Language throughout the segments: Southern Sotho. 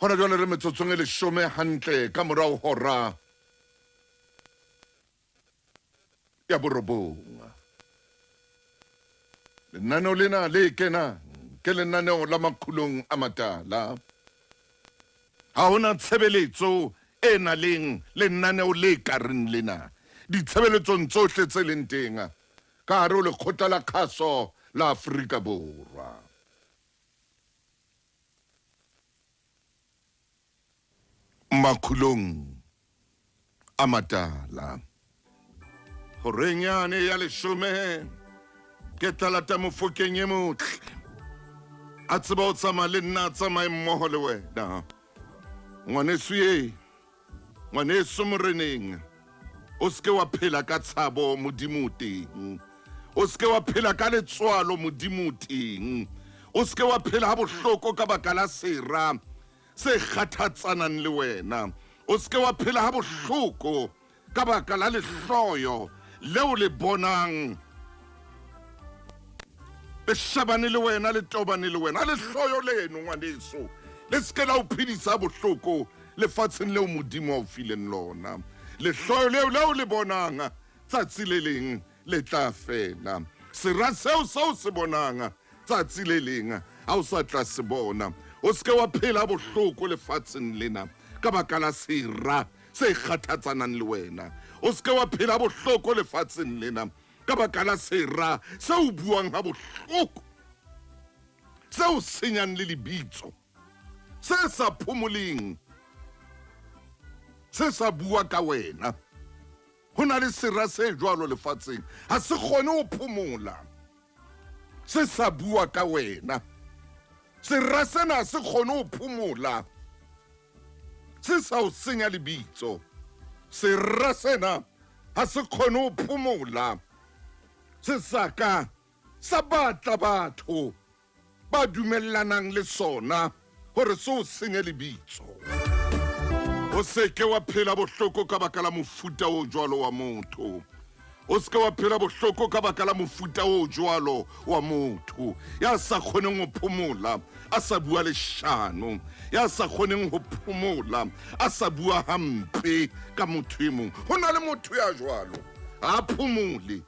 Hona jwale re metsotsong e leshome hantle ka morao hora ya borobong. Lenaneo lena le kenang ke lenaneo la Makgulong a Matala. Ha hona tshebeletso e na leng lenaneo le kareng lena ditshebeletsong tsohle tse leng teng ka hare ho Lekgotla la Kgaso la Afrika Borwa. Makhulong a matala. Horeng yane ya leshome ke tla lata mofokeng e motle a tseba o tsamaya le nna a tsamaye mmoho le wena ngwaneso ye Ngwaneso moreneng, o se ke wa phela ka tshabo, Modimo o teng. O se ke wa phela ka letswalo, Modimo o teng. O se ke wa phela ha bohloko ka baka la sera se kgathatsanang le wena. O se ke wa phela ha bohloko ka baka la lehloyo leo le bonang le shebane le wena le tobane le wena lehloyo leno ngwaneso le se ke la o phedisa bohloko lefatsheng leo modimo a o fileng lona lehloyo leo leo le bonang tsatsi le leng le tla fela sera seo seo se bonang tsatsi le leng ha o sa tla se bona o se ke wa phela bohloko lefatsheng lena ka baka la sera se kgathatsanang le wena o se ke wa phela bohloko lefatsheng lena ka baka la sera se o buang ha bohloko se o senyang le lebitso se sa phomoleng se sa bua ka wena ho na le sera se jwalo lefatsheng ha se kgone ho phomola se sa bua ka wena sera sena se kgone ho phomola se sa o senya lebitso sera sena ha se kgone ho phomola se sa ka sa batla batho ba dumellanang le sona gore se o senye lebitso. O se ke wa phela bohloko ka baka la mofuta o jwalo wa motho. O se ke wa phela bohloko ka baka la mofuta o jwalo wa motho ya sa kgoneng ho phomola a sa bua leshano, ya sa kgoneng ho phomola a sa bua hampe ka motho e mong. Ho na le motho ya jwalo, ha a phomole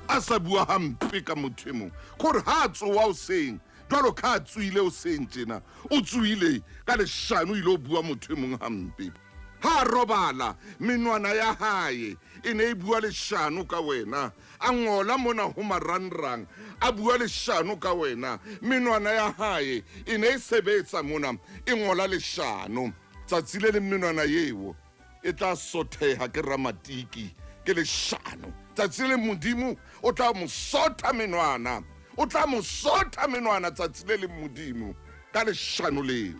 a sa bua hampe ka motho e mong. Kore ha a tsoha hoseng jwalo ka a tsohile hoseng tjena, o tsohile ka leshano o ile o bua motho e mong hampe. Ha a robala, menwana ya hae e ne e bua leshano ka wena. A ngola mona ho marangrang, a bua leshano ka wena. Menwana ya hae e ne e sebetsa mona, e ngola leshano. Tsatsi le leng menwana eo e tla sotheha ke ramatiki, ke leshano. Tsatsi le leng Modimo o tla mo sotha menwana, o tla mo sotha menwana tsatsi le leng Modimo ka leshano leo.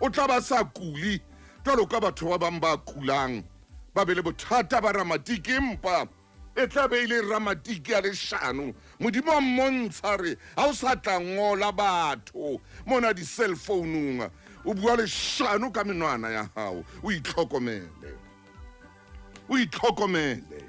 O tla ba sa kule jwalo ka batho ba bang ba kulang, ba be le bothata ba ramatiki, empa e tla be e le ramatiki ya leshano. Modimo a mmontsha re ha o sa tla ngola batho mona di-cell founung, o bua leshano ka menwana ya hao. O itlhokomele, o itlhokomele.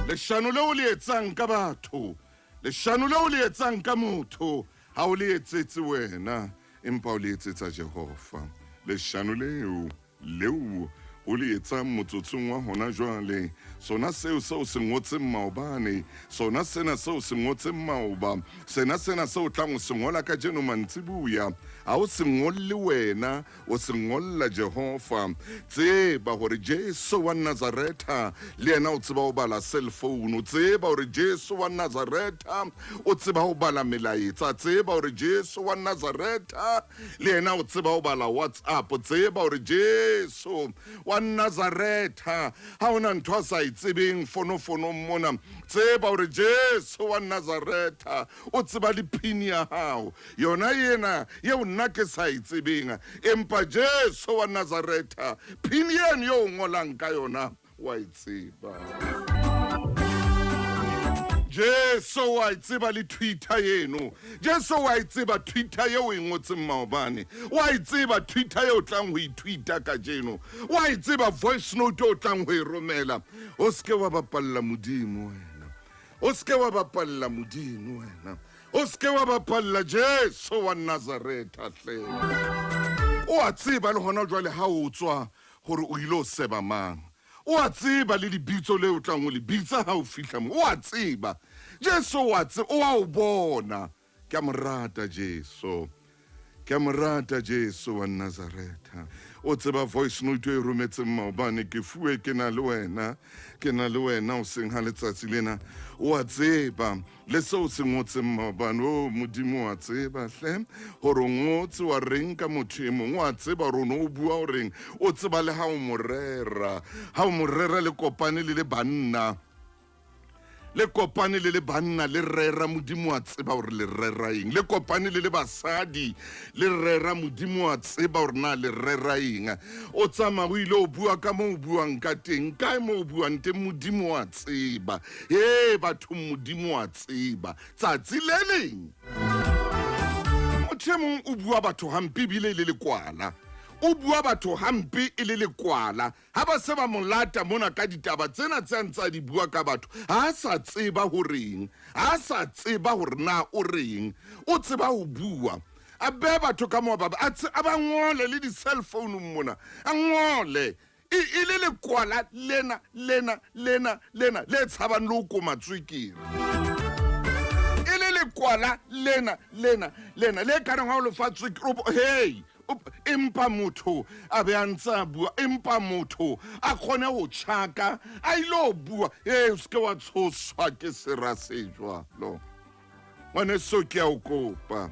Leshano leo le etsang ka batho, leshano leo le etsang ka motho, ha o le etsetse wena, empa o le etsetsa Jehova. Leshano leo, leo o le etsang motsotsong wa hona jwale, sona seo seo se ngotseng maobane, sona sena seo se ngotseng maoba, sena sena seo tlang o se ngola kajeno mantsibuya, ha o se ngolle wena, o se ngolla Jehova. Tseba hore Jesu wa Nazaretha le yena o tseba ho bala cell phone, o tseba hore Jesu wa Nazaretha o tseba ho bala melaetsa, tseba hore Jesu wa Nazaretha le yena o tseba ho bala WhatsApp, tseba hore Jesu wa Nazaretha ha hona ntho a sa e tsebeng fonofonong mona, tseba hore Jesu wa Nazaretha o tseba le pin ya hao, yona ena yeo nna ke sa e tsebeng, empa Jesu wa Nazaretha pin eno yeo o ngolang ka yona wa e tseba. Jesu wa e tseba le Twitter eno. Jesu wa e tseba Twitter eo e ngotseng maobane. Wa e tseba Twitter eo tlang ho e tweeta kajeno. Wa e tseba voice note o tlang ho e romela. O se ke wa bapalla Modimo wena. O se ke wa bapalla Modimo wena. O se ke wa bapalla Jesu wa Nazaretha hle. O a tseba le hona jwale ha o tswa hore o ile o seba mang. O a tseba le lebitso le o tlang ho le bitsa ha o fihla mo. O a tseba. Jesu o a tseba, o a o bona. Ke a mo rata Jesu. Ke a mo rata Jesu wa Nazaretha. O tseba voice note e rometseng maobane, ke fuwe ke na le wena, ke na le wena o seng ha letsatsi lena. O a tseba le seo se ngotseng maobane. O Modimo wa tseba hle hore o ngotse wa reng ka motho e mong. O a tseba hore o ne o bua o reng. O tseba le ha o mo rera. Ha o mo rera le kopane le le banna. Le kopane le le banna le rera, Modimo wa tseba gore le rera eng. Le kopane le le basadi le rera, Modimo wa tseba gore na le rera eng. O tsamaya o ile o bua ka mo o buang ka teng, kae mo o buang teng, Modimo wa tseba. Ee bathong, Modimo wa tseba. Tsatsi le leng motho e mong o bua batho hampe ebile e le lekwala. O bua batho hampe e le lekwala. Ha ba se ba mo lata mona ka ditaba tsena tse a ntse a di bua ka batho, ha a sa tseba ho reng, ha a sa tseba hore na o reng. O tseba ho bua, a behe batho ka moo ba a a ba ngole le di-cell phone mona, a ngole e, e le lekwala lena lena lena lena le tshabang le ho koma tswekere. E le lekwala lena lena lena le ka reng ha o le fa tswekere, hey, empa motho a be a ntse a bua, empa motho a kgone ho tjhaka a ile ho bua. Ee, o seke wa tshoswa ke sera se jwalo. Ngwaneso, ke a o kopa,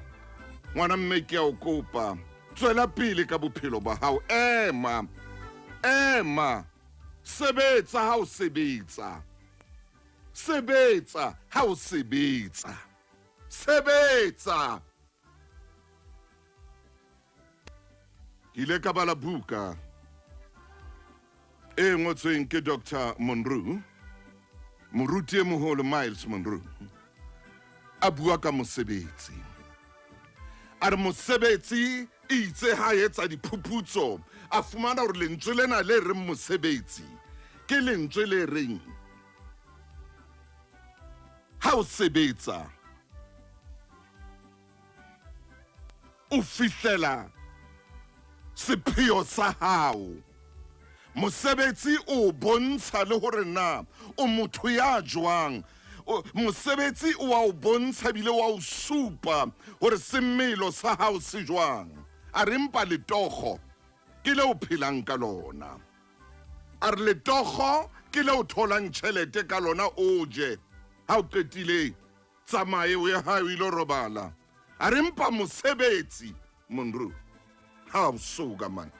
ngwana mme, ke a o kopa, tswela pele ka bophelo ba hao. Ema, ema, sebetsa ha o sebetsa, sebetsa ha o sebetsa, sebetsa. Ke ile ka bala buka e ngotsweng ke Dr. Monroe, moruti e moholo Miles Monroe, a bua ka mosebetsi. A re mosebetsi itse ha etsa diphuputso, a fumana hore lentswe lena le reng mosebetsi ke lentswe le reng ha o sebetsa o fihlela sepheo sa hao. Mosebetsi o bontsha le hore na o motho ya jwang. Mosebetsi o a o bontsha ebile wa o supa hore semelo sa hao se jwang. A re empa letogo ke le o phelang ka lona. A re letogo ke le o tholang tjhelete ka lona, o je ha o qetile tsamaye o ye hae o ile robala. A re mpa mosebetsi Monroe ha o soka man.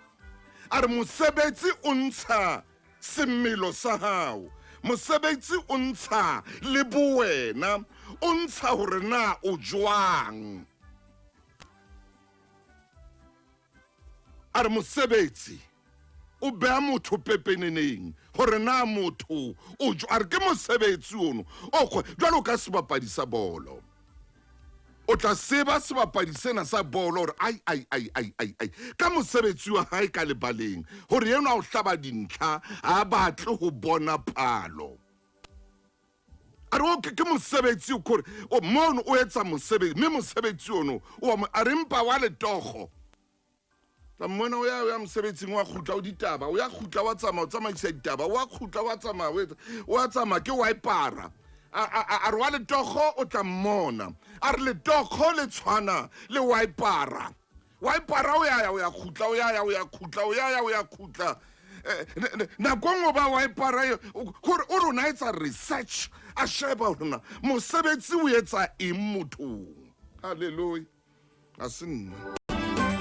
A re mosebetsi o ntsha semelo sa hao, mosebetsi o ntsha le bowena, o ntsha hore na o jwang. A re mosebetsi o beha motho pepeneneng hore na motho o a re ke mosebetsi ono o kgwe jwalo ka sebapadi sa bolo. O tla seba sebapadi sena sa bolo hore ai ai ai ai ai ai ka mosebetsi wa hae ka lebaleng, hore enwa o hlaba dintlha, ha batle ho bona phalo. A re ke mosebetsi kore mono o etsa mosebetsi, mme mosebetsi ono o a re mpa wa letogo. Tla mmona o ya mosebetsing, wa kgutla o ditaba, o ya kgutla wa tsamaya o tsamaisa ditaba, wa kgutla wa tsamaya wa tsamaya ke wipera. A re wa letogo o tla mmona. A re letogo le tshwana le wipera. Wipera o ya ya o ya kgutla, o ya ya o ya kgutla, o ya ya o ya kgutla. Nako nngwe ba wipera gore o rona etsa research, a sheba hore na mosebetsi o etsa eng mothong. Hallelujah. A se nna.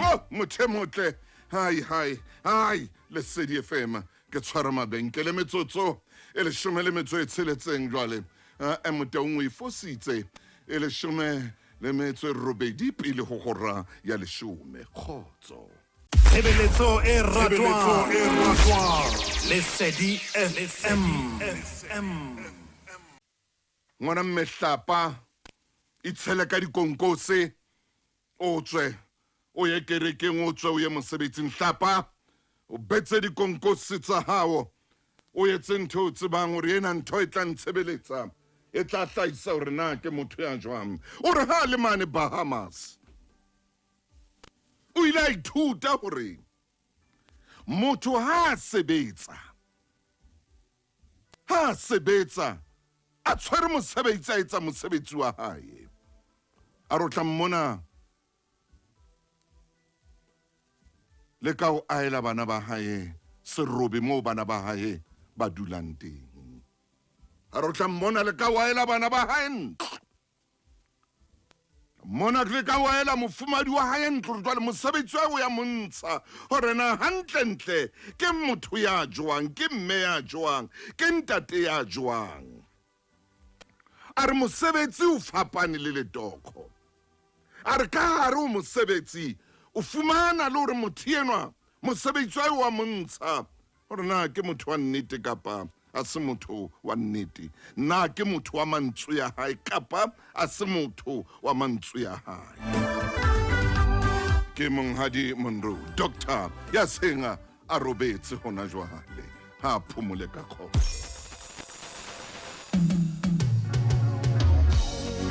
Oh, motho e motle. Hai, hai, hai, Lesedi FM. Ke tshwara mabenkele metsotso e 16 jwale. E Motaung o e fositse e 18 pele ho hora ya 10. Kgotso. Tshebeletso e ratwang. Lesedi FM. Ngwana mmehlapa, itshele ka dikonkose, o tswe o ye kerekeng, o tswe o ye mosebetsing. Hlapa, o betse dikonkose tsa hao, o etse ntho o tsebang hore ena ntho e tla ntshebeletsa, e tla hlahisa hore na ke motho ya jwang. O re ha le mane Bahamas. O ile a ithuta hore motho ha a sebetsa, ha a sebetsa a tshwere mosebetsi, a etsa mosebetsi wa hae, a re o tla mmona le ka ho ahela bana ba hae serobe moo bana ba hae ba dulang teng. A re o tla mmona le ka ho ahela bana ba hae ntlo. Mona le ka waela mofumadi wa hae ntlo jwale mosebetsi wa o ya montsha hore na hantlentle ke motho ya jwang, ke mme ya jwang, ke ntate ya jwang. A re mosebetsi o fapane le letokgo. A re ka hare ho mosebetsi o fumana le hore motho enwa mosebetsi wa wa montsha hore na ke motho wa nnete kapa a se motho wa nnete, na ke motho wa mantswe ya hae kapa a se motho wa mantswe ya hae. Ke Monghadi Monroe, doctor ya seng a robetse hona jwale, ha a phomole ka kgotso.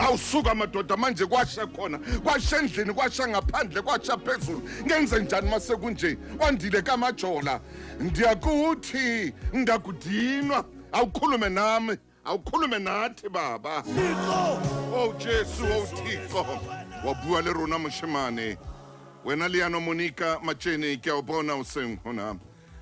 Awusuka madoda, manje kwasha khona, kwasha endlini, kwasha ngaphandle, kwasha phezulu. Ngenze njani mase kunje? Wandile kaMajola, ndiyakuthi ndakudinwa. Awukhulume nami, awukhulume nathi baba. Oh Jesu, oh Thixo, wa bua le rona moshemane. Wena Leano Monica Machene, ke a o bona hoseng hona.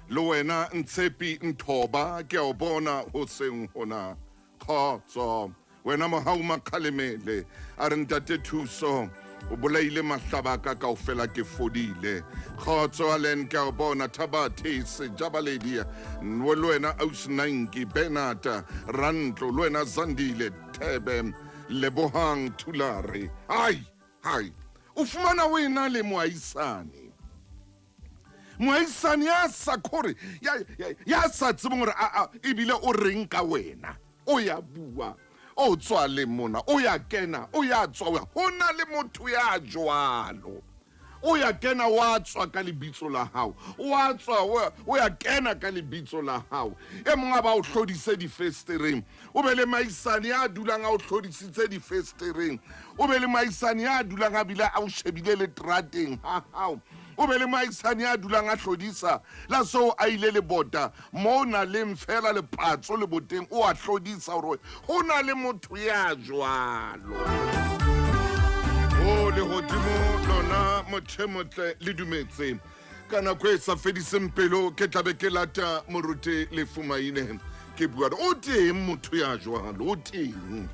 Le wena Ntshepi Nthoba, ke a o bona hoseng hona. Kgotso. Wena Mohau Makgalemele, a re ntate Thuso o bolaile mahlabaka kaofela, ke fodile. Kgotso Allen, ke a o bona. Thabathe Sejabaledi, le wena Aus Nanki Bernard Rantlo, le wena Zandile Thebe, Lebohang Thulare. Hai hai, o fumana o ena le moahisane, moahisane ya sa khore, ya sa tsebeng hore ebile o reng ka wena. O ya bua, o tswa le mona, o ya kena, o ya tswa. Ho na le motho ya jwalo, o ya kena, wa tswa ka lebitso la hao, wa tswa, o ya kena ka lebitso la hao. E mong a ba o hlodise difestereng, o be le maisane ya dulang a o hlodisitse difestereng, o be le maisane ya dulang a bile a o shebile le terateng ha hao, o be le maisane ya dulang a hlodisa la seo a ile le bota mo na leng fela lepatso le boteng, o a hlodisa hore ho na le motho ya jwalo. O lehodimo lona motho motle le dumetse ka nako e sa fediseng pelo, ke tlabe ke lata moruti Lefumaine ke bua. O teng motho ya jwalo, o teng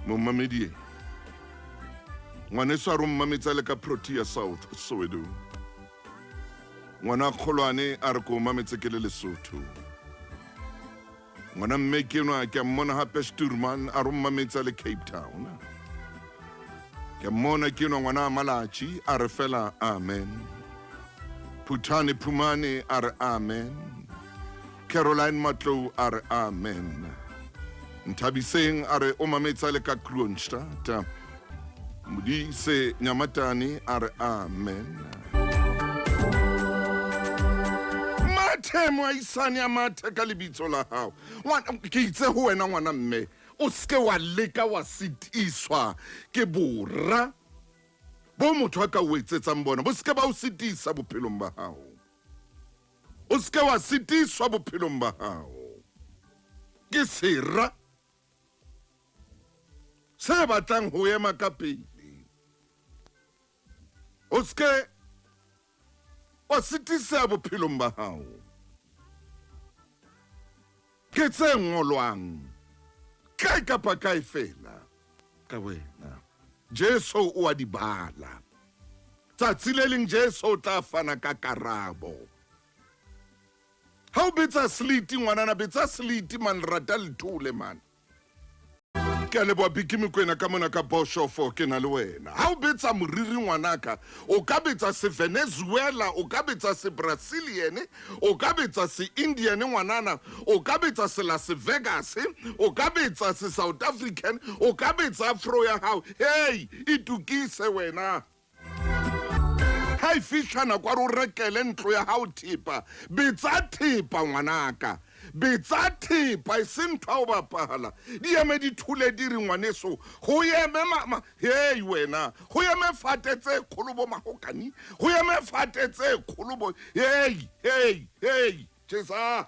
momamedi. Ngwaneso a re o mmametsa le ka Protea South, Soweto. Ngwana kgolwane a re ko o mametse ke le Lesotho. Ngwana mme ke enwa ke a mmona hape Sturman, a re o mmametsa le Cape Town. Ke a mmona ke enwa ngwana a Malatji, a re fela amen. Phuthane Phumane a re amen. Caroline Matlou a re amen. Nthabiseng a re o mametsa le ka Kroonstad. Modise Nyamatane a re amen. Mathe moahisane a mathe ka lebitso la hao. Ke itse ho wena ngwana mme, o seke wa leka wa sitiswa ke bora bo motho a ka o etsetsang bona, bo seke ba o sitisa bophelong ba hao. O seke wa sitiswa bophelong ba hao ke sera se batlang ho ema ka pele. O seke wa sitiseha bophelong ba hao ke tse ngolwang kae kapa kae fela ka wena. Jesu o a di bala. Tsatsi le leng Jesu o tla fana ka karabo. Ha o betsa sliti ngwanana, betsa sliti man, rata lethole man. Ke a leboha Biki Mokwena ka mona ka Boshofo, ke na le wena. Ha o betsa moriri ngwanaka, o ka betsa se Venezuela, o ka betsa se Brazilian, o ka betsa se Indian ngwanana, o ka betsa se Las Vegas, o ka betsa se South African, o ka betsa afro ya hao. Hey, itukise wena. Ha e fihla nako ya hore o rekele ntlo ya hao thepa, betsa thepa ngwanaka. Betsa thepa e se ntho ya ho bapala. Di eme di thule di re ngwaneso ho eme ma hei wena ho eme fate tse kgolo bo mahokane ho eme fate tse kgolo bo hei hei hei Jesa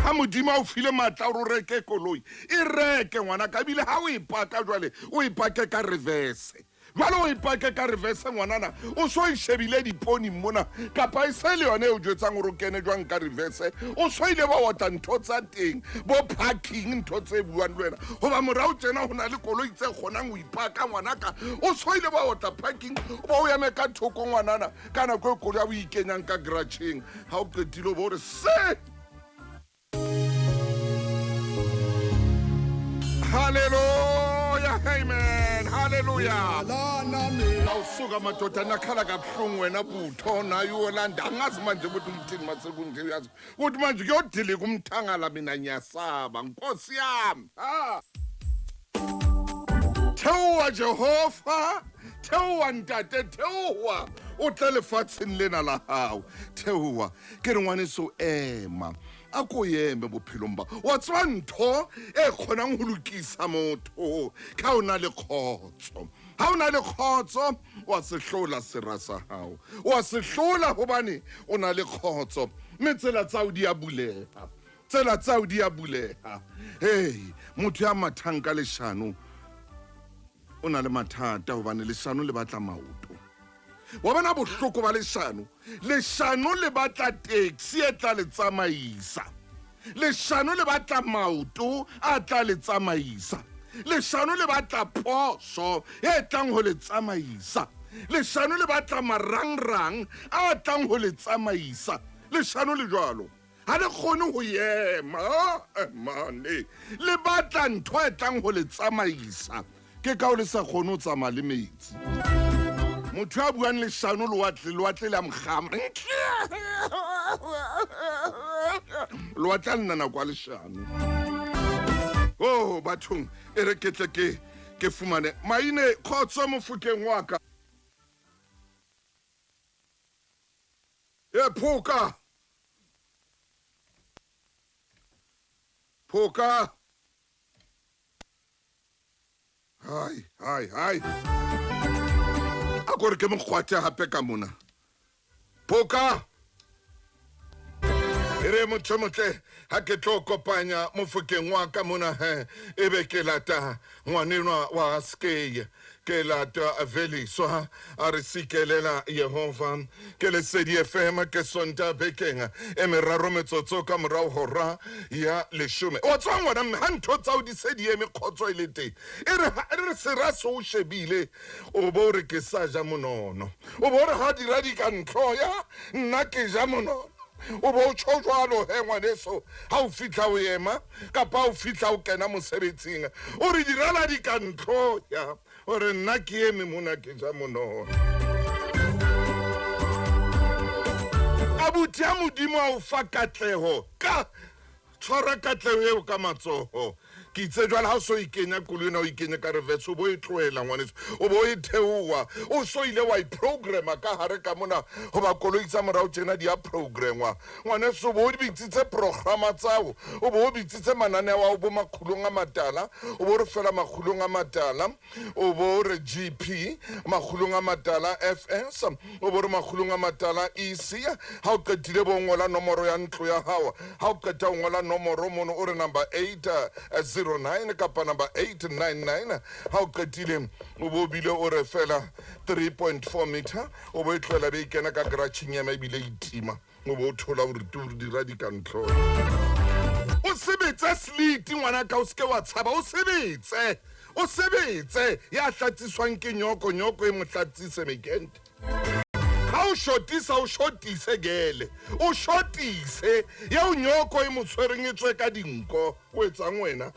ha modimo a o file matla gore o reke koloi e reke ngwana ka ebile ha o e paka jwale o e pake ka reverse jwale o e pake ka reverse ngwanana o so e shebile diponing mona kapa e se le yone e o jwetsang gore o kene jwang ka reverse o so ile ba otla ntho tsa teng bo parking ntho tse buang le wena goba morao tjena go na le koloi tse kgonang go ipaka ngwanaka o so ile ba otla parking o ba o eme ka thoko ngwanana ka nako e koloi ya o ikenyang ka garageng ga o qetile o bo o re se Hallelujah, amen. Hallelujah. Awusuka madoda nakhala kabuhlungu wena butho nayo Yolanda angazi manje ukuthi umthini masekunje uyazi ukuthi manje kuyodilika umthangala mina ngiyasaba nkosi yami. Ha. Theoha Jehova, theoha ntate, theoha o tle lefatsheng lena la hao. Theoha ke re ngwaneso ema. A ko eme bophelong ba wa tseba ntho e kgonang ho lokisa motho ke ha o na le kgotso. Ha o na le kgotso wa se hlola sera sa hao, wa se hlola hobane o na le kgotso, mme tsela tsa hao di a buleha, tsela tsa hao di a buleha. Hei, motho ya mathang ka leshano o na le mathata hobane leshano le batla maoto. Wa bona bohloko ba leshano? Leshano le batla taxi e tla le tsamaisa. Leshano le batla maoto a tla le tsamaisa. Leshano le batla phoso e tlang ho le tsamaisa. Leshano le batla marangrang a tlang ho le tsamaisa. Leshano le jwalo ha le kgone ho ema mane, le batla ntho e tlang ho le tsamaisa. Ke ka o le sa kgone ho tsamaya le metsi. Motho ya buang leshano lewatle, lewatle le a mokgama. Lewatle a lena nako ya leshano. Oh bathong e re ke tle ke ke fumane maine kgotso mofokeng wa ka. E phoka. Phoka. Hai, hai, hai. A ko re ke mokgwathe hape ka mona. Phoka. E re motho motle ha ke tlo kopanya mofokeng wa ka mona he ebe ke lata ngwanenwa wa Skeye. Ke lata Veliswa a re sikelela Yehova. Ke Lesedi FM ke Sonta bekeng e meraro metsotso ka morao hora ya leshome. Wa tswa ngwana mme ha ntho tsa o di se di eme kgotso e le teng. E re ha re sera se o shebile o bo re ke sa ja monono. O bo re ha dira di ka ntlhoya nna ke ja monono. O bo o tjho jwalo he ngwaneso ha o fihla o ema kapa o fihla o kena mosebetsing o re direla di ka ntlhoya o re nna ke eme mona ke ja monono. Abuti ya Modimo a o fa katleho ka tshwara katleho eo ka matsoho. Ke itse jwale ha o so ikenya koloi ena o ikenye ka reverse o bo e tlohela ngwaneso o bo e theoha o so ile wa iprograma ka hare ka mona hoba koloi tsa morao tjena di a programwa ngwaneso o bo o bitsitse programa tsao o bo o bitsitse mananeo ao bo makgulong a matala o bo re fela makgulong a matala o bo re GP makgulong a matala FS o bo re makgulong a matala EC ha o qetile bo ngola nomoro ya ntlo ya hao ha o qeta o ngola nomoro mono o re number 809 kapa number 899 ha o qetile o bo bile o re fela 3.4 meter o bo e tlohela be e kena ka garageng ya ebile e itima o bo o thola hore tu dira di ka ntlo. O sebetse sliti ngwana ka o seke wa tshaba o sebetse o sebetse ya hlatsiswang ke nyoko nyoko e mo hlatsise mekente. Ha o shotisa o shotise gele o shotise ya o nyoko e mo tshwereng e tswe ka dinko o etsang wena.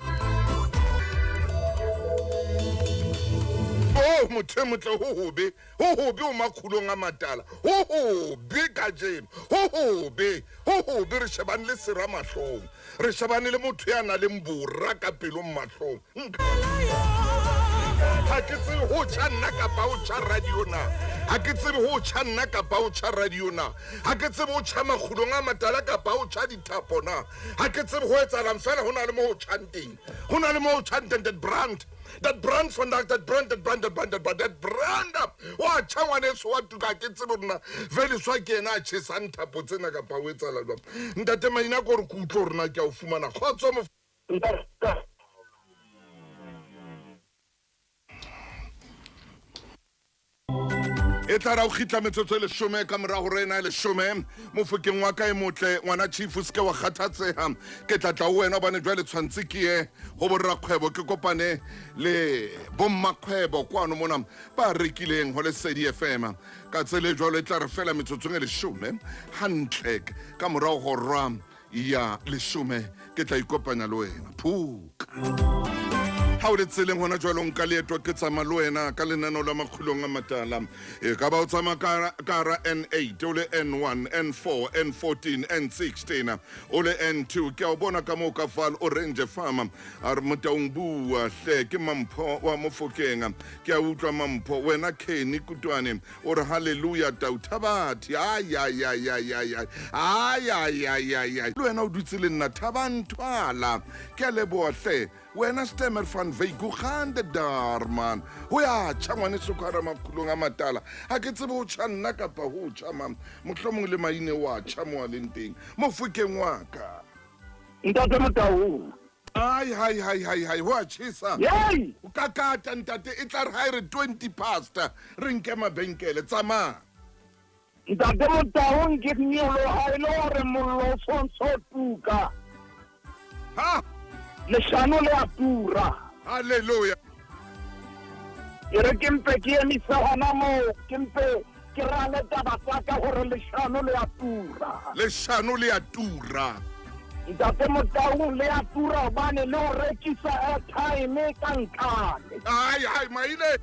Oh motho e motle ho hobe ho hobe o makgulong a matala ho hobe kajeno ho hobe ho hobe re shebane le sera mahlong re shebane le motho ya nang le bora ka pelong mahlong. Ha ke tsebe ho tjha nna kapa ho tjha radio na. Ga ke tsebe go tšha nna kapa o tšha radio na. Ga ke tsebe o tšha makgulong a matala kapa o tšha dithapo na. Ga ke tsebe go etsalang fela go na le mo go tšhang teng. Go na le mo go tšhang teng that brand. Dat brand vandaag, dat brand, dat brand, dat brand, dat brand, dat brand. Wa tšha ngwaneso wa tuka ga ke tsebe gore na Veliswa ke yena a tšhesang thapo tsena kapa o etsala jwang. Ntate Maina ko re ke utlwe gore na ke a o fumana. Kgotso mo. E tla ra o kgitla metsotso e leshome ka morago re ena e leshome mofokeng wa ka e motle ngwana chief o seke wa kgathatsega ke tla tla o wena obane jwale tshwanetse ke ye go borrakgwebo ke kopane le bommakgwebo kwano mona ba rekileng go lesedi fm ka tsele jwalo e tla re fela metsotsong e leshome hantle ka morago go rwa ya leshome ke tla ikopanya le wena phuka ga o le tseleng gona jalo nka leeto ke tsamaya le wena ka lenaneo la makgulong a matala e ka ba o tsamaya ka ra n8 o le n1 n4 n14 n16 o le n2 ke a o bona ka moo ka fal orange farm a re motaung bua hle ke mampho wa mofokeng ke a utlwa mampho wena kenny kutwane O re, Haleluya, tau thabathi. Ayayayayayay. Ayayayayay. Le wena o dutse le nna, Thabang Thwala. Ke a leboha hle. Wena Stemmer van Wyk, hoe gaan dit daar, man? Ho ya tjha ngwaneso ka hara makgulong a matala. Ha ke tsebe ho tjha nna kapa ho tjha mang. Mohlomong le maine wa tjha mo a leng teng. Mofokeng wa ka. Ntate Motaung. Ai, hai, hai, hai, hai, ho a tjhesa. Yei! O ka kata, ntate, e tla re ha e re 20 past, re nke mabenkele. Tsamaya. Ntate Motaung ke nyoloha e le hore mollo o sontso o tuka. Ha! Leshano le a tura. Hallelujah. E re ke mpe ke emise hona moo, ke mpe ke rale taba tsa ka gore leshano le a tura. Leshano le a tura. Ntate Motaung le a tura hobane le o rekisa airtime ka nkane. Ai, ai, maile.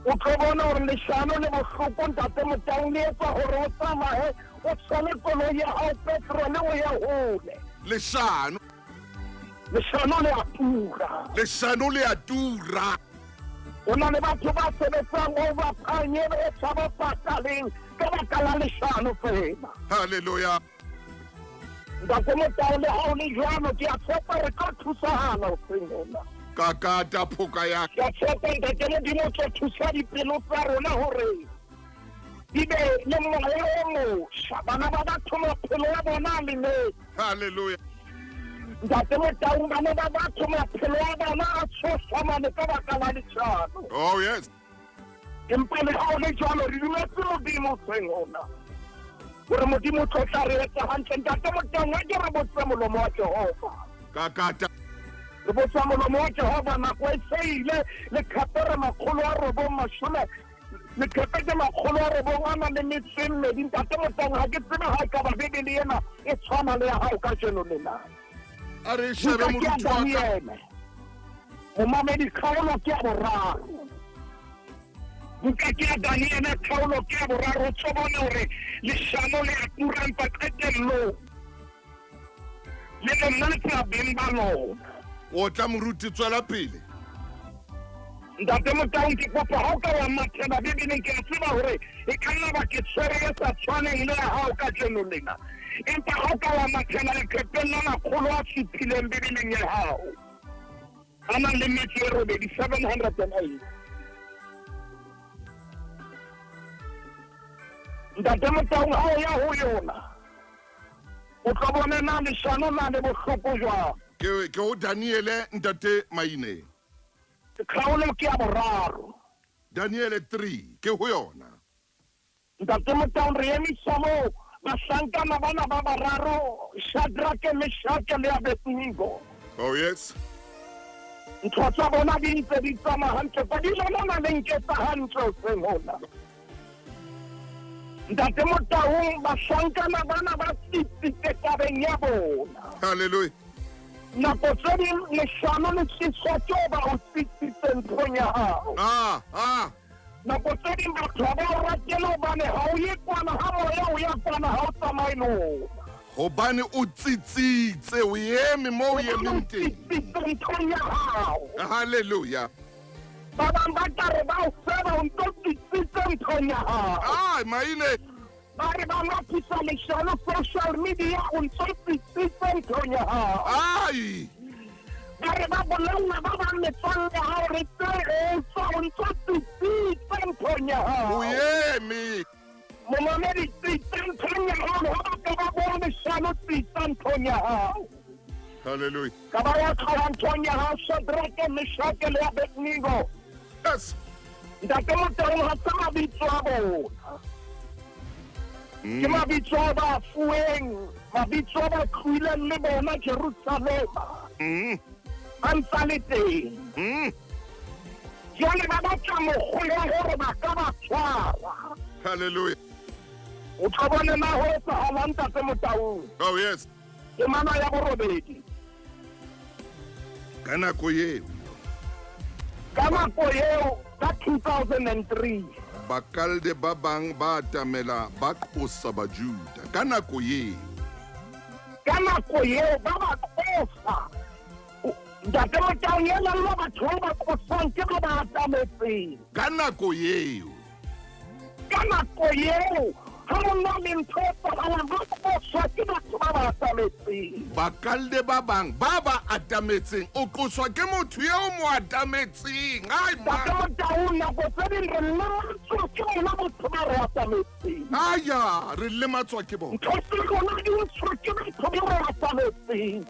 O tlo bona gore leshano le bohloko ntate Motaung le etsa gore o tsamaye o tshwale koloi ya gago petrole o ye hole. Leshano. Leshano le a tura. Leshano le a tura. Ho na le batho ba sebetsang overtime e e sa ba pataleng ka baka la leshano fela. Hallelujah. Ntate Motao le ha o le jwalo ke a tshepa re tlo thusahala hoseng hona. Ka kata phoka ya. Ke a tshepa ntate Modimo o tlo thusa dipelo tsa rona hore di be le moya o mosha. Bana ba batho maphelo a bona a lemetse. Hallelujah. Ntate Motaung bana ba batho maphelo a bona a tshoswa mane ka baka la leshano. Oh yes. Empa le ha o le jwalo re dumetse Modimo hoseng hona gore Modimo o tlo tla re etsa hantle. Ntate Motaung a ke re botse molomo wa Jehova. Ka kata. Re botsa molomo wa Jehova nako e se ile leqhepe re 910 leqhepe ke 902. Ntate Motaung ha ke tsebe ha e ka ba Bibele ena e tshwana le ya hao kajeno lena. A re shebe Buka ke ya moruti wa ka. Daniele. Momamedi kgaolo ke ya boraro. Buka ke ya Daniele kgaolo ke ya boraro. O tlo bone hore leshano le a tura empa qetellong le monate beng ba lona. O tla moruti tswela pele. Ntate Motaung ke kopa ha o ka wa mathela Bibeleng ke a tseba hore e ka nna ba ke tshwere e sa tshwaneng le ya hao kajeno lena. Empa ha o ka wa mathela leqepheng la 7 Bibeleng ya hao a nang le metso e robedi 708. Ntate Motaung ha o ya ho yona o tlo bona na leshano na le bohloko jwang. Ke ho Daniele ntate Maine. Kgaolo ke ya boraro. Daniele 3 ke ho yona. Ntate Motaung re emisa moo bahlankana bana ba bararo Shadrake, Meshake le Abednego. Oh yes. Ntho tsa bona di ntse di tsamaya hantle, ba di lona na le nketsa hantle hoseng hona. Ntate Motaung bahlankana bana ba tsitsitse tabeng ya bona. Hallelujah. Nako tse ding leshano le tliswa ke hoba o tsitsitse nthong ya hao. Ah, ah. Nako tse ding batho ha ba o ratele hobane ha o ye kwana ha moya o ya kwana ha o tsamaye le ona. Hobane o tsitsitse, o eme mo o Hobane o emeng teng. tsitsitse nthong ya hao. Hallelujah. Ba bang ba tla re ba o seba o ntso tsitsitse nthong ya hao. Ai, Maine. Ba re ba mathisa leshano social media o ntso tsitsitse nthong ya hao. Ai. Ba re ba bolella ba bang metswalle ya hao re tse e tswa o ntso tsitsitse nthong ya hao. O eme. Momamedi, tsitsa nthong ya hao, ha ba ka ba bua leshano, tsitsa nthong ya hao. Hallelujah. Ka ba ya tloha nthong ya hao, Shadrake, Meshake le Abednego. Yes. Ntate Motaung, ha se mabitso a bona. Ke mabitso a ba fuweng, mabitso a ba tlohileng le bona Jerusalema. A ntsa le teng. Jwale ba batla mokgwa wa hore ba ka ba tshwara. Hallelujah. O tlo bone na ho etsahalang, Ntate Motaung. Oh yes. Temana ya borobedi. Ka nako eo. Ka nako eo, ka 2003. Bakalde ba bang ba atamela ba qosa Bajuda. Ka nako eo. Ka nako eo ba ba qosa. Ntate Motaung, elellwa batho ba ba qosang ke ba ba atametseng. Ka nako eo. Ka nako eo, ha ho na le ntho e etsahalang, ba qoswa ke batho ba ba atametseng. Bakalde ba bang ba ba atametseng, o qoswa ke motho eo mo atametseng. Ai, ma. Ntate Motaung, nako tse ding re lematswa ke bona botho ba re atametseng. Aya, re lematswa ke bona. Ntho tse rona di ntshwa ke batho ba re atametseng.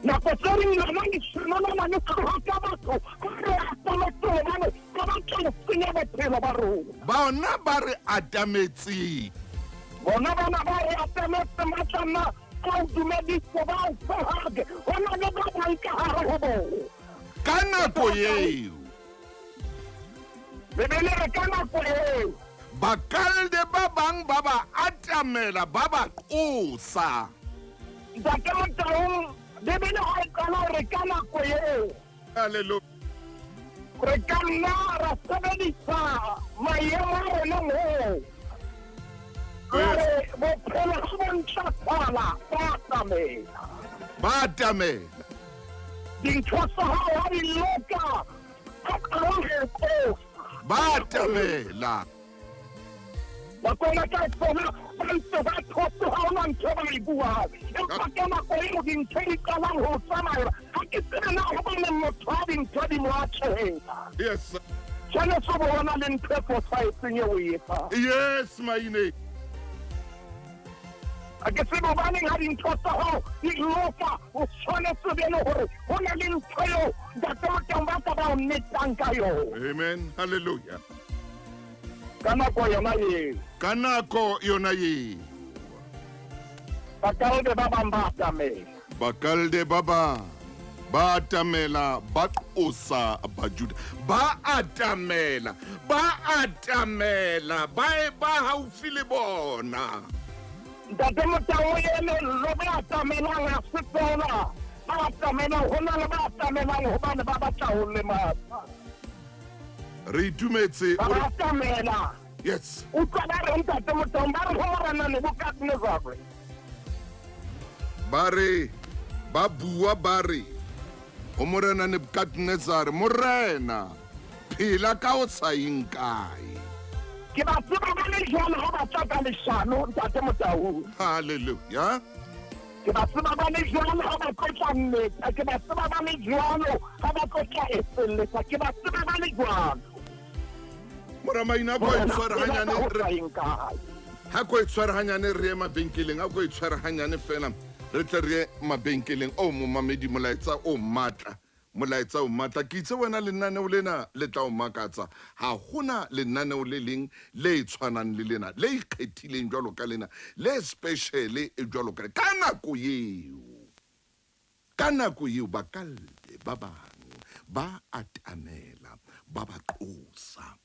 Nako tse ding lona leshano lena le tloha ka batho ba re atametseng hobane ba batla ho senya bophelo ba rona. Bona ba re atametseng. Bona bana ba re atametseng ba tla nna ba o dumedise, ba o fehake. Ho na le ba bang ka hare ho bona. Ka nako eo. Bibele re ka nako eo. Bakalde ba bang ba ba atamela, ba ba qosa. Ntate Motaung, Bibele ha e qala hore ka nako eo. Hallelujah. Re ka nna ra sebedisa maemo a rona moo. Re bophelo ha bo ntlafala, ba atamela. Ba atamela. Dintho tsa hao ha di loka, ba qala ho qosa. Ba atamela. Nakong tsa tsona ba ntse ba thotse, ha hona ntho e ba e buang. Empa ka nako eo dintho di qalang ho tsamaya, ha ke tsebe na hobaneng motho ha dintho di mo atlehela. Yes. Tshwanetse ho bona le ntho e fosahetseng eo o e etsang. Yes, Maine. Ha ke tsebe hobaneng ha dintho tsa hao di loka, o tshwanetse be le hore ho na le ntho eo Ntate Motaung ba ka ba o netang ka yona. Amen. Hallelujah. Ka nako yona eo. Ka nako yona eo. Bakalde ba bang ba atamela. Bakalde ba bang ba atamela, ba qosa Bajuda. Ba atamela, ba atamela, ba e ba haufi le bona. Ntate Motaung, elellwe ba atamelang ha se feela ba atamelang, ho na le ba atamelang hobane ba batla ho lematsa. Re itumetse. Ba atamela. Yes. Utlwa ba re, Ntate Motaung, ba re ho Morena Nebukadnezare. Ba re, ba bua ba re ho Morena Nebukadnezare, Morena, phela ka o sa yeng kae. Ke ba tseba ba le jwalo ha ba tla ka leshano, Ntate Motaung. Hallelujah. Ke ba tseba ba le jwalo ha ba tlo tla nneta, ke ba tseba ba le jwalo ha ba tlo tla etselletsa, ke ba tseba ba le jwalo. Mora Maina, ko e tshware hanyane re ha ko e tshware hanyane re ye mabenkeleng, ha ko e tshware hanyane fela re tle re ye mabenkeleng. O momamedi, molaetsa o matla, molaetsa o matla. Ke itse wena lenaneo lena le tla o makatsa. Ha hona lenaneo le leng le tshwanang le lena, le ikgethileng jwalo ka lena, le special e jwalo ka ka nako eo. Ka nako eo Bakalde ba bang ba atamela, ba ba qosa.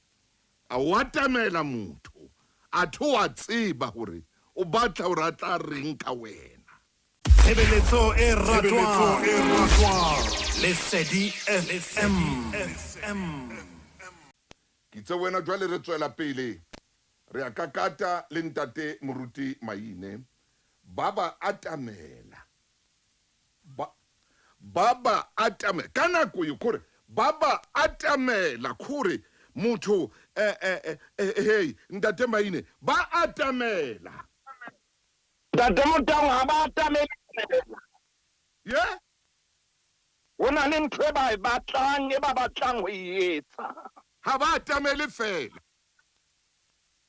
A o atamela motho, a tho wa tseba hore o batla hore a tla reng ka wena. Tshebeletso e ratwang. Lesedi FM. Ke itse wena jwale re tswela pele, re a kakata le Ntate Moruti Maine. Ba ba atamela. Ba ba atamela. Ka nako eo, kore Ba ba atamela kore motho hey ntate Maine ba atamela. Ntate Motaung ha ba atamele. Yeah? Ho na le ntho e ba e batlang e ba batlang ho e etsa. Ha ba atamele fela.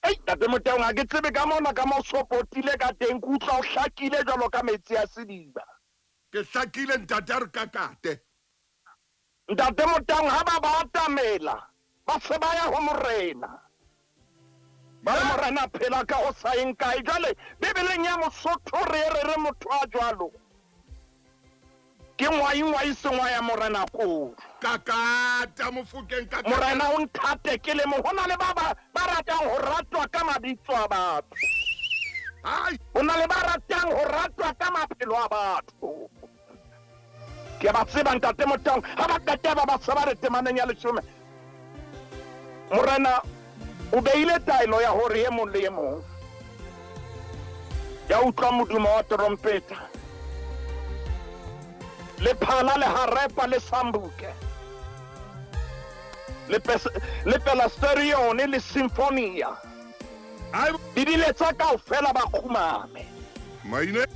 Ei ntate Motaung ha ke tsebe ka mona ka mo sopotile ka teng ke utlwa o hlakile jwalo ka metsi a sediba. Ke hlakile ntate a re kakate. Ntate Motaung ha ba ba atamela ba se ba ya ho morena. Ba re morena phela ka ho sa eng kae jwale Bibeleng ya Mosotho re re re motho a jwalo. Ke ngwai ngwai sengwa ya morena ko. Kakata Mofokeng kakata. Morena o nthate ke le mo ho na le ba ba ratang ho ratwa ka mabitso a batho. Ai. Ho na le ba ratang ho ratwa ka maphelo a batho. Ke ba tseba ntate Motaung ha ba qeta ba ba se ba re temaneng ya leshome. Morena o beile taelo ya hore e mong le e mong ya utlwa modumo wa trompeta le phala le harepa le sambuke le pelasterione le sinfonia di diletsa kaofela ba kgumame. Maine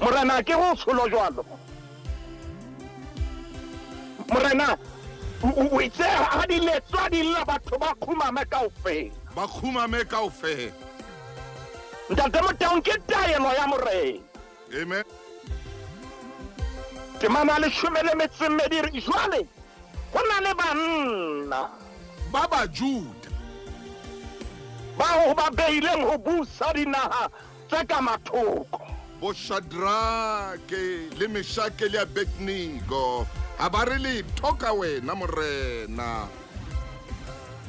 Morena ke go tsholo jwalo. Morena o itse ha di letswa di lla batho ba kgumame kaofela. Ba kgumame kaofela. Ntate Motaung ke taelo ya morena. Amen. Temana leshome le metso e mmedi re jwale ho na le banna ba Bajuda bao ba beileng ho busa dinaha tse ka mathoko. Bo Shadrake le Meshake le Abednego ha ba re letho ka wena morena.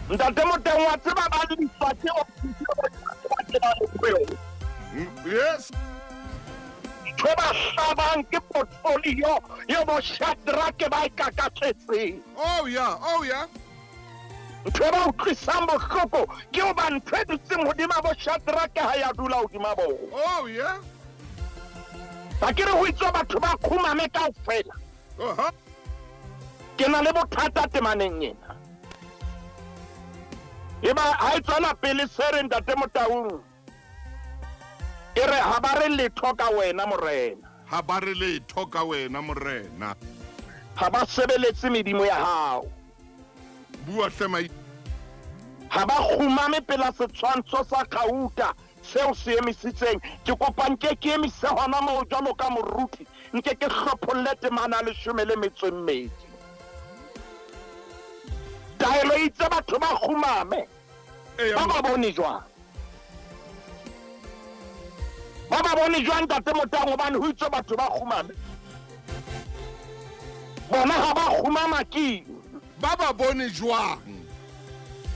Ntate Motaung wa tseba ba le difate o. Yes. Ntho ba hlabang ke portfolio yo bo Shadrake ba e kakatletseng. Oh yeah, oh yeah. Ntho ba utlwisang bohloko ke hoba ntho e dutseng hodima bo Shadrake ha ya dula hodima bona. Oh yeah. Ba ke re ho itswe batho ba kgumame kaofela. Ke na le bothata temaneng ena. Eba ha e tswela pele se re ntate Motaung. E re ha ba re letho ka wena morena. Ha ba re letho ka wena morena. Ha ba sebeletse medimo ya hao. Bua hle mai. Ha ba kgumame pela setshwantsho sa kgauta seo se emisitseng. Ke kopa nke ke emise hona moo jwalo ka moruti. Nke ke hlopholle temana leshome le metso e mmedi. Taelo e itse batho ba kgumame. Ba ba bone jwang? Ba ba bone jwang ntate Motaung hobane ho itswe batho ba kgumame. Bona ha ba kgumama ke ba ba bone jwang?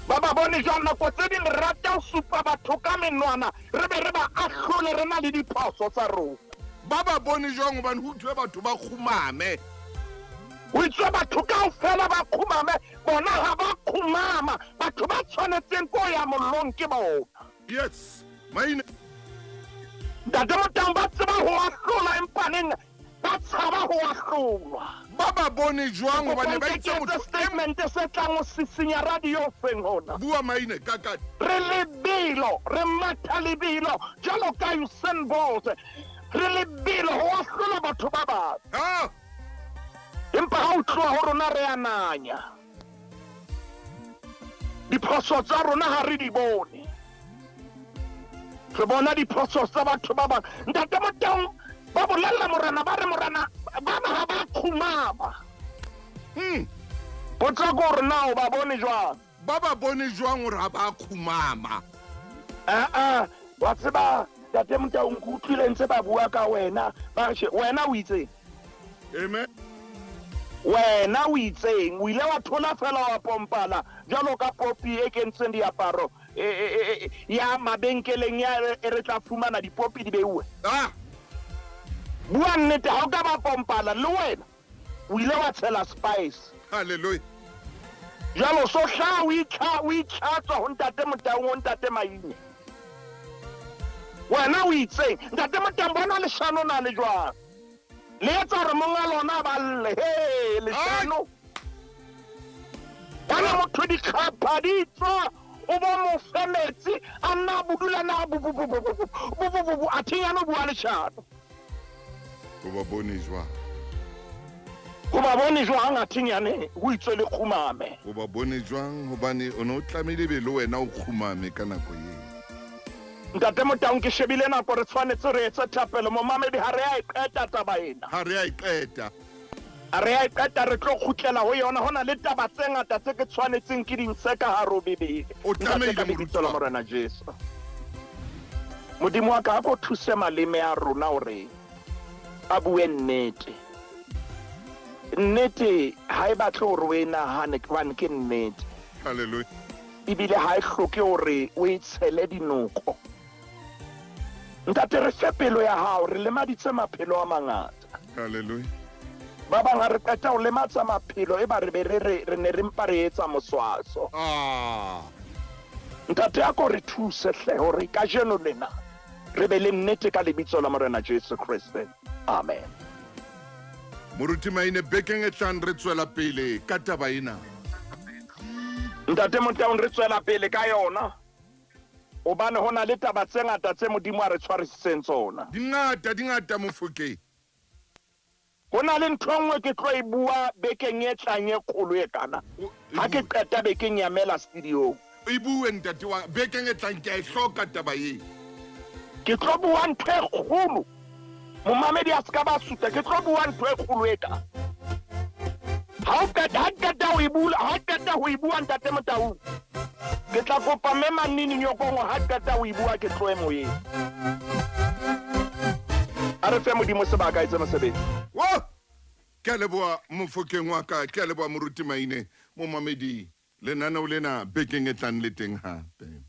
Ba ba bone jwang? Nako tse ding re rata ho supa batho ka menwana re be re ba ahlole re na le diphoso tsa rona. Ba ba bone jwang hobane ho itswe batho ba kgumame? Ho itswe batho kaofela ba kgumame, bona ha ba kgumama. Batho ba tshwanetseng ko ya mollong ke bona. Yes, maine. Ntate Motaung ba tseba ho ahlola empaneng ba tshaba ho ahlolwa. Ba ba bone jwang hobane ba itse motho statement se tlang ho sisinya radio feng hona. Bua maine kaka. Re lebelo, re matha lebelo jwalo ka Usain Bolt. Re lebelo ho ahlola batho ba bang. Ah! Empa ha o tloha ho rona re ananya. Diphoso tsa rona ha re di bone. Re bona diphoso tsa batho ba bang. Ntate Motaung ba bolella morena ba re morena ba ba ha ba kgumama. Potsa ko hore na o ba bone jwang? Ba ba bone jwang hore ha ba kgumama? Wa tseba ntate Motaung ke utlwile ntse ba bua ka wena. Ba re wena o itseng? Amen. Wena o itseng? O ile wa thola fela wa pompala jwalo ka popi e kentseng diaparo ya mabenkeleng ya e re tla fumana dipopi di beuwe. Ah. Bua nnete ha o ka ba pompala le wena o ile wa tshela spice. Hallelujah. Jwalo so hla o itlhatswa ho ntate Motaung ho ntate Maine. Wena o itseng? Ntate Motaung bona leshano na le jwang? Le etsa hore monga lona ba lle. He, leshano. Bana motho dikgapha di tswa o bo mo fe metsi a nna a bodula na bu bu bu bu bu bu bu bu bu a thinyana o bua leshano. O ba bone jwang? O ba bone jwang a thinyane ho itswe le kgumame. O ba bone jwang hobane o ne o tlamehile be le wena o kgumame ka nako eo. Ntate Motaung, ke shebile nako, re tshwanetse re etse thapelo. Momamedi, ha re a e qeta taba ena. Ha re a e qeta. Ha re a e qeta, re tlo kgutlela ho yona. Ho na le taba tse ngata tse ke tshwanetseng ke di ntshe ka hare ho Bibele. O Ntate, tlamehile, ka lebitso la moruti wa ka. Morena Jesu. Modimo wa ka, a ko thuse maleme a rona hore a bue nnete. Nnete ha e batle hore o e nahane hobane ke nnete. Hallelujah. Ebile ha e hloke hore o e tshele dinoko. Ntate, re fe pelo ya hao, re lemaditse maphelo a mangata. Hallelujah. Ba bang ha re qeta ho lematsa maphelo e ba re be re re re ne re mpa re etsa moswaso. Ah. Ntate, a ko re thuse hle hore kajeno lena re be le nnete ka lebitso la Morena Jesu Kriste. Amen. Moruti Maine, bekeng e tlang re tswela pele ka taba ena. Ntate Motaung, re tswela pele ka yona hobane ho na le taba tse ngata tse Modimo a re tshwarisitseng tsona. Di ngata, di ngata Mofokeng. Ho na le ntho e nngwe ke tlo e bua bekeng e tlang e kgolo e kana. Ha ke qeta bekeng ya mela studio. E bue ntate wa bekeng e tlang, ke a e hloka taba e. Ke tlo bua ntho e kgolo. Momamedi a ska ba suta, ke tlo bua ntho e kgolo e ka. Ha o qeta, ha qeta ho e bula, ha qeta ho e bua ntate Motaung. Ke tla kopa mme Manini Nyokongo ha qeta ho e bua ke tlohe moyeng. A re fe Modimo sebaka etse mosebetsi. Wo! Ke a leboha Mofokeng wa ka, ke a leboha Moruti Maine, momamedi, lenaneo lena bekeng e tlang le teng hape.